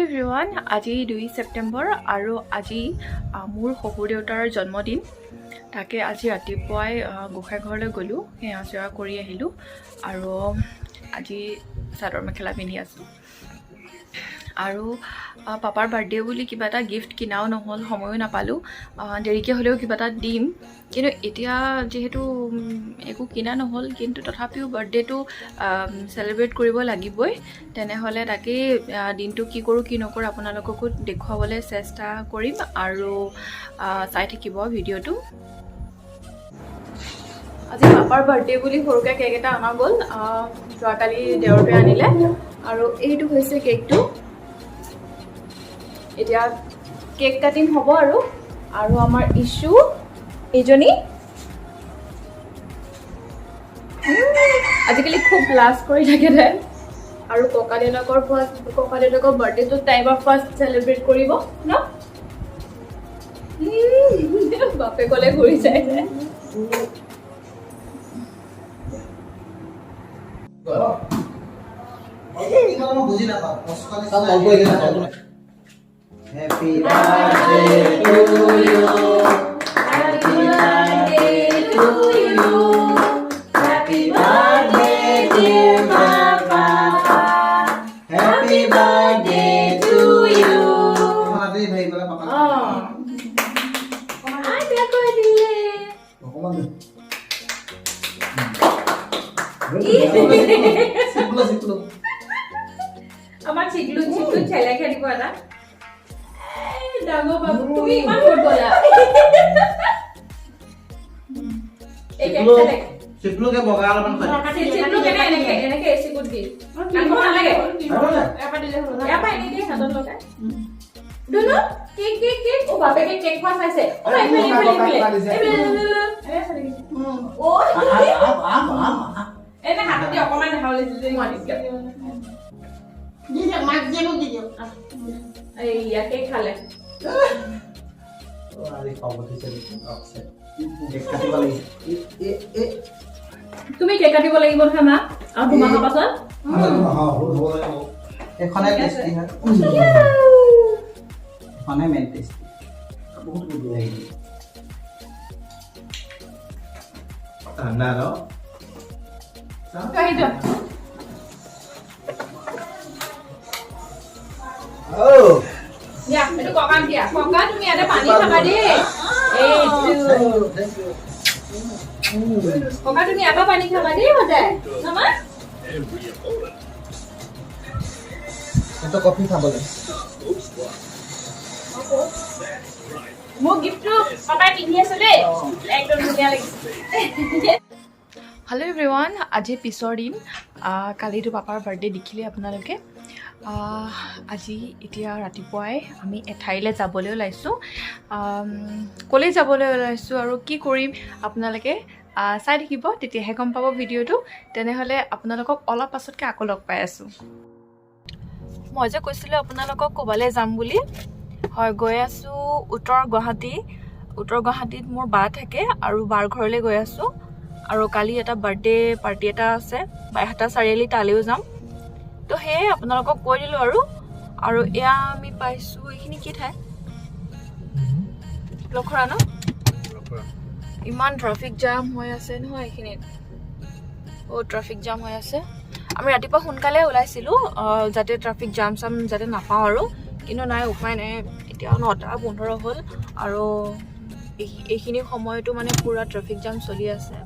Everyone, আজি 2 ছেপ্টেম্বৰ আৰু আজি মোৰ শহুৰ দেউতাৰ জন্মদিন। তাকে আজি ৰাতিপুৱাই গোঁসাই ঘৰলৈ গ'লোঁ, সেৱা চেৱা কৰি আহিলোঁ আৰু আজি চাদৰ মেখেলা পিন্ধি আছোঁ। আৰু পাপাৰ বাৰ্থডে বুলি কিবা এটা গিফ্ট কিনাও নহ'ল, সময়ো নাপালোঁ। দেৰিকৈ হ'লেও কিবা এটা দিম, কিন্তু এতিয়া যিহেতু একো কিনা নহ'ল, কিন্তু তথাপিও বাৰ্থডেটো চেলিব্ৰেট কৰিব লাগিবই। তেনেহ'লে তাকেই দিনটো কি কৰোঁ কি নকৰোঁ আপোনালোককো দেখুৱাবলৈ চেষ্টা কৰিম আৰু চাই থাকিব ভিডিঅ'টো। আজি পাপাৰ বাৰ্থডে বুলি সৰুকৈ কেক এটা অনা গ'ল। যোৱাকালি দেওৰটোৱে আনিলে আৰু এইটো হৈছে কেকটো। এতিয়া কেক কাটিং হ'ব আৰু আৰু আমাৰ ইছ্যু এইজনী আজিকালি খুব লাজ কৰি থাকে তাই। আৰু ককা দেউতাকৰ বাৰ্থডেটো তাই এবাৰ ফাৰ্ষ্ট চেলিব্ৰেট কৰিব ন। বাপেকলে ঘূৰি যায় তাই। বুজি নাপাওঁ। Happy birthday to you. Happy birthday to you. Happy birthday, dear Papa. Happy birthday to you. অ। আইতা কৈ দিলে। অকমান দে। চিকলো চিকলো। আমাৰ চিকলু চিকলু চেলাই খেলিব এটা। এই, ডাঙৰ বাবু, তুমি ইমান ক'ত গ'লা? এই কেক চিকলো চেলেক। চিকলোকে বগা অলপমান খুৱাই। চিকলু কেনে এনেকে এনেকে এচিকুট দি কাণখন নালাগে। ইয়াৰ পৰা এনেকে হাতত লগাই দুনু কেক কেক কেক। অ, বাপেকে কেক খোৱা চাইছে। অ, এইফালে এইফালে এইফালে এইফালে। অ, এনে হাতত দি অকণমান দেখাব লাগিছিল। মই দিছিলো। দি দিয়ক, মাক দিয়ে, মোক দি দিয়ক। এইয়া কেক খালে। অ, আজি খং উঠিছে নেকি? অ, কেক কাটিব লাগিছে। এ, এ, এ। তুমি কেক কাটিব লাগিব নহয় মা, আৰু 2 মাহৰ পাছত। এইখনে টেষ্টি হয়, এইখনে মেইন টেষ্টি। বহুত গুড লাগিছে। ঠাণ্ডা ন? আহি যোৱা। Oh, দিয়া, এইটো ককাক দিয়া। ককা, তুমি ইয়াতে পানী খাবা দেই। এইটো thank you, thank you. ককা, তুমি ইয়াৰ পৰা পানী খাবা দেই সদায় নমা। এইটো কফি খাবলৈ। মোৰ গিফ্টটো পাপাই পিন্ধি আছো দেই, একদম ধুনীয়া লাগিছে। হেল্ল' এভৰিৱান, আজি পিছৰ দিন। কালিতো পাপাৰ বাৰ্থডে দেখিলে আপোনালোকে। আজি এতিয়া ৰাতিপুৱাই আমি এঠাইলৈ যাবলৈ ওলাইছোঁ। ক'লৈ যাবলৈ ওলাইছোঁ আৰু কি কৰিম আপোনালোকে চাই থাকিব, তেতিয়াহে গম পাব ভিডিঅ'টো। তেনেহ'লে আপোনালোকক অলপ পাছতকৈ আকৌ লগ পাই আছোঁ। মই যে কৈছিলোঁ আপোনালোকক ক'ৰবালৈ যাম বুলি, হয়, গৈ আছোঁ উত্তৰ গুৱাহাটী। উত্তৰ গুৱাহাটীত মোৰ বা থাকে আৰু বাৰ ঘৰলৈ গৈ আছোঁ। আৰু কালি এটা বাৰ্থডে পাৰ্টি এটা আছে বাইহাটা চাৰিআলি, তালৈও যাম। তো সেয়ে আপোনালোকক কৈ দিলোঁ আৰু। আৰু এয়া আমি পাইছোঁ। এইখিনি কি ঠাই? লখৰা ন? ইমান ট্ৰাফিক জাম হৈ আছে নহয় এইখিনিত, বহুত ট্ৰাফিক জাম হৈ আছে। আমি ৰাতিপুৱা সোনকালে ওলাইছিলোঁ, যাতে ট্ৰাফিক জাম চাম যাতে নাপাওঁ আৰু, কিন্তু নাই, উপায় নাই। এতিয়া 9টা 15 হ'ল আৰু এইখিনি সময়তো মানে পূৰা ট্ৰাফিক জাম চলি আছে।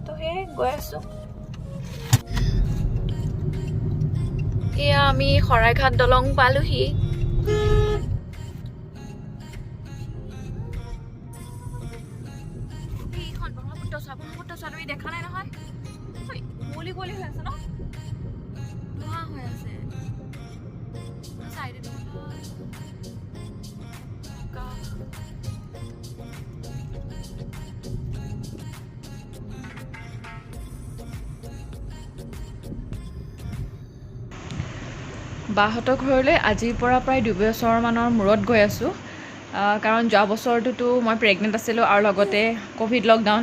তো সেয়ে গৈ আছোঁ। এয়া আমি শৰাইঘাট দলং পালোহি। এইখন ব্ৰহ্মপুত্ৰ চোৱা, ব্ৰহ্মপুত্ৰ চোৱা, তুমি দেখা নাই নহয়। ঐ, কুঁৱলী কুঁৱলী হৈ আছে ন? ধোঁৱা হৈ আছে চাইডে। থকা বাহঁতৰ ঘৰলৈ আজিৰ পৰা প্ৰায় 2 বছৰমানৰ মূৰত গৈ আছোঁ, কাৰণ যোৱা বছৰটোতো মই প্ৰেগনেণ্ট আছিলোঁ আৰু লগতে ক'ভিড লকডাউন।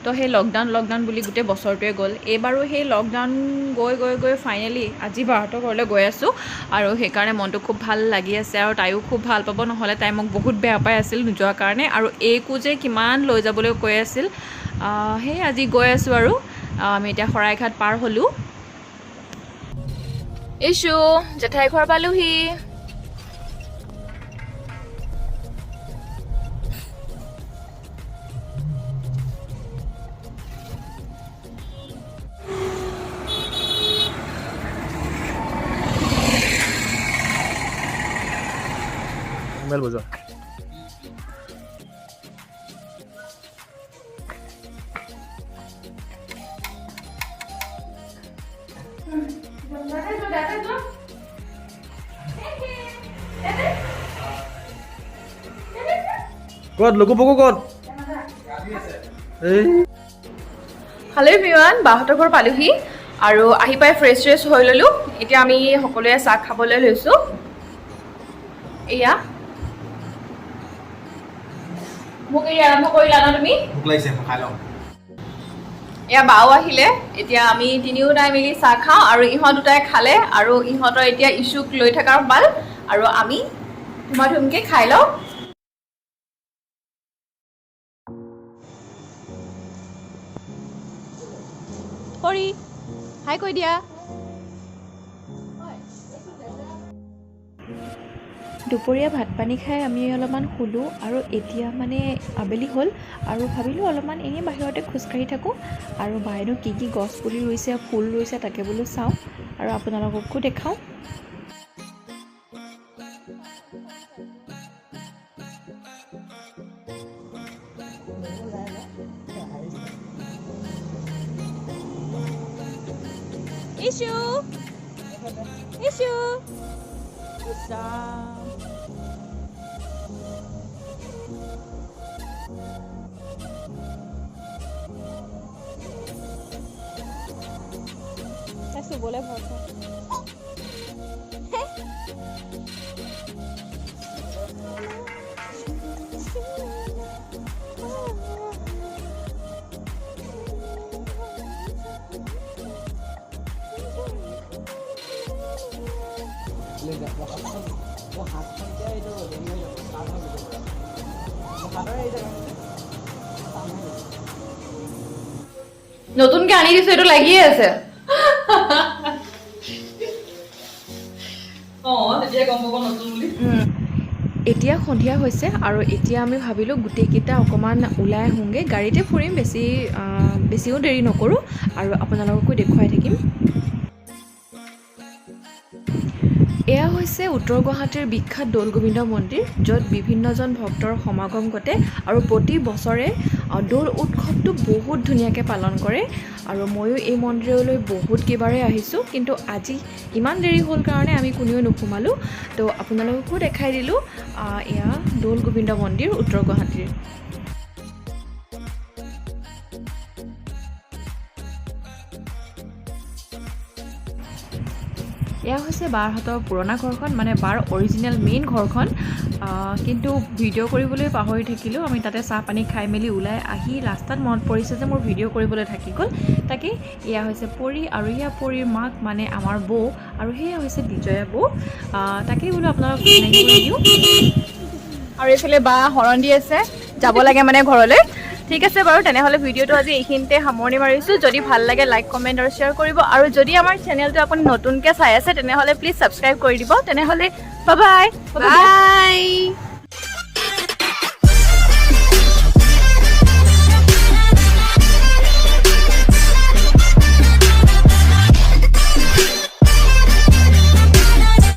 তো সেই লকডাউন লকডাউন বুলি গোটেই বছৰটোৱে গ'ল। এইবাৰো সেই লকডাউন গৈ গৈ গৈ ফাইনেলি আজি বাহঁতৰ ঘৰলৈ গৈ আছোঁ আৰু সেইকাৰণে মনটো খুব ভাল লাগি আছে আৰু তাইও খুব ভাল পাব, নহ'লে তাই মোক বহুত বেয়া পাই আছিল নোযোৱাৰ কাৰণে। আৰু এইকো যে কিমান লৈ যাবলৈ কৈ আছিল। সেই আজি গৈ আছোঁ আৰু আমি এতিয়া শৰাইঘাট পাৰ হ'লোঁ। ইছু, জেঠাই ঘৰ পালোহি। মোবাইল বজোৱা। ক'ত লকু পকু ক'ত? এই। হেল্ল' এভৰিৱান, বাহঁতৰ ঘৰ পালোহি আৰু আহি পাই ফ্ৰেছ ফ্ৰেছ হৈ ল'লোঁ। এতিয়া আমি সকলোৱে চাহ খাবলৈ লৈছোঁ। এয়া মোক এৰি আৰম্ভ কৰিলা ন তুমি? ভোক লাগিছে, মই খাই লওঁ। এয়া বাও আহিলে। এতিয়া আমি তিনিওটাই মিলি চাহ খাওঁ আৰু ইহঁত দুটাই খালে আৰু ইহঁতৰ এতিয়া ইছ্যুক লৈ থকাৰ পাল আৰু আমি ধুমা ধুমকৈ খাই লওঁ। পৰি, হাই কৈ দিয়া। দুপৰীয়া ভাত পানী খাই আমি অলপমান শুলোঁ আৰু এতিয়া মানে আবেলি হ'ল আৰু ভাবিলোঁ অলপমান এনেই বাহিৰতে খোজকাঢ়ি থাকোঁ আৰু বায়েনো কি কি গছ পুলি ৰুইছে, ফুল ৰুইছে তাকে বোলো চাওঁ আৰু আপোনালোককো দেখাওঁ। ইছু, ইছু, ইছা। তাই চুবলৈ ভয় খায়। মোৰ হাতখন এতিয়া এইটো হেৰি হৈ যাব, টান হৈ গৈছে পুৰা। মোৰ হাতৰে এই জেগাটো টান হৈ গৈছে। নতুনকে আনি দিছো, এইটো লাগিয়ে আছে। তেতিয়া গম পাব নতুন বুলি। এতিয়া সন্ধিয়া হৈছে আৰু এতিয়া আমি ভাবিলোঁ গোটেইকেইটা অকণমান ওলাই আহোঁগৈ, গাড়ীতে ফুৰিম, বেছিও দেৰি নকৰোঁ আৰু আপোনালোককো দেখুৱাই থাকিম। এয়া হৈছে উত্তৰ গুৱাহাটীৰ বিখ্যাত দৌল গোবিন্দ মন্দিৰ, য'ত বিভিন্নজন ভক্তৰ সমাগম ঘটে আৰু প্ৰতি বছৰে দৌল উৎসৱটো বহুত ধুনীয়াকৈ পালন কৰে। আৰু ময়ো এই মন্দিৰলৈ বহুত কেইবাৰেই আহিছোঁ, কিন্তু আজি ইমান দেৰি হ'ল কাৰণে আমি কোনেও নোসোমালোঁ। তো আপোনালোককো দেখাই দিলোঁ। এয়া দৌল গোবিন্দ মন্দিৰ উত্তৰ গুৱাহাটীৰ। এয়া হৈছে বাৰহঁতৰ পুৰণা ঘৰখন, মানে বাৰ অৰিজিনেল মেইন ঘৰখন। কিন্তু ভিডিঅ' কৰিবলৈ পাহৰি থাকিলোঁ। আমি তাতে চাহ পানী খাই মেলি ওলাই আহি ৰাস্তাত মনত পৰিছে যে মোৰ ভিডিঅ' কৰিবলৈ থাকি গ'ল। তাকে এয়া হৈছে পৰী আৰু এয়া পৰীৰ মাক মানে আমাৰ বৌ আৰু সেয়া হৈছে বিজয়া বৌ। তাকেই বোলো আপোনালোক চিনাকি কৰি দিওঁ। আৰু এইফালে বা হৰণ দি আছে, যাব লাগে মানে ঘৰলৈ। ঠিক আছে বাৰু, তেনেহ'লে ভিডিঅ'টো আজি এইখিনিতে সামৰণি মাৰিছোঁ। যদি ভাল লাগে লাইক, কমেণ্ট আৰু শ্বেয়াৰ কৰিব আৰু যদি আমাৰ চেনেলটো আপুনি নতুনকৈ চাই আছে তেনেহ'লে প্লিজ ছাবস্ক্ৰাইব কৰি দিব। তেনেহ'লে বাই বাই। বাই।